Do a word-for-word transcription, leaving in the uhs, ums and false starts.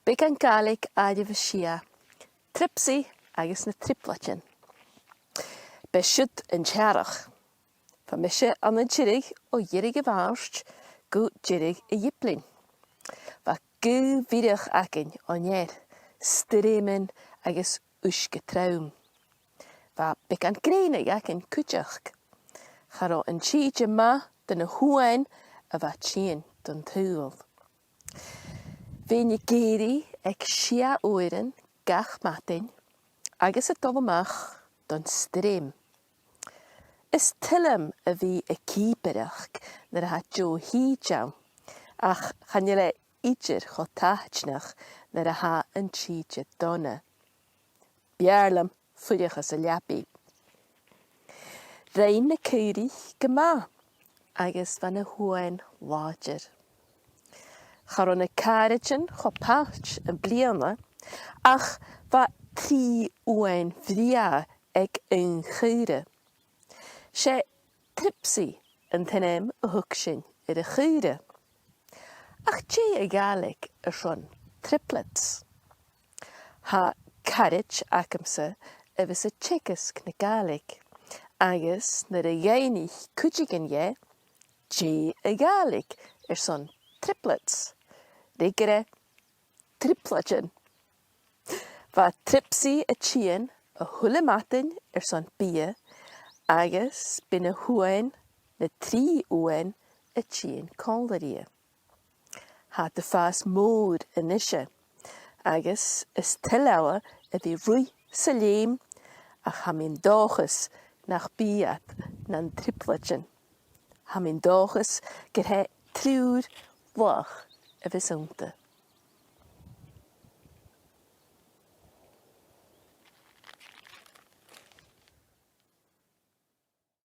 Beagan Gàidhlig àireamh a sia. Tripsy agus na Trioblaidean. B' e siud an t-earrach. Bha mise ann an Tiriodh o dheireadh a' Mhàirt gu deireadh a' Ghiblein. Bha gaoth bhiorach againn on ear, stoirmean agus uisge trom. Bha beagan grèine againn cuideachd. Cha robh an t-sìde math do na h-uain a bha a' tighinn don t-saoghal. Bhithinn ag èirigh aig sia uairean gach madainn agus a' dol a-mach don stoirm. Is toil leam a bhith a' cìobaireachd nuair a tha deagh shìde ann, ach chan eil e idir cho taitneach nuair a tha an t-sìde dona. B' fheàrr leam fuireach anns an leabaidh. Rinn na caoraich gu math agus bha na h-uain làidir. Cha robh na càraidean cho pailt am-bliadhna, ach bha trì uain bhrèagha aig aon chaora. 'S e Tripsy an t-ainm a thug sinn air a' chaora. Ach dè a' Ghàidhlig airson triplets? Tha caraid agamsa a bhios a' teagasg na Gàidhlig, agus nuair a dh'fhaighnich cuideigin dheth, dè a' Ghàidhlig airson triplets, fhreagair e, trioblaidean. Bha Tripsy a' tighinn a h-uile madainn airson biadh, agus bidh na h-uain, na trì uain, a' tighinn còmhla rithe. Tha iad a' fàs mòr a-nise, agus is toil leotha a bhith a' ruith 's a' leum, ach tha mi an dòchas nach bi iad nan trioblaidean. Tha mi an dòchas gur e triùir laghach a bhios annta.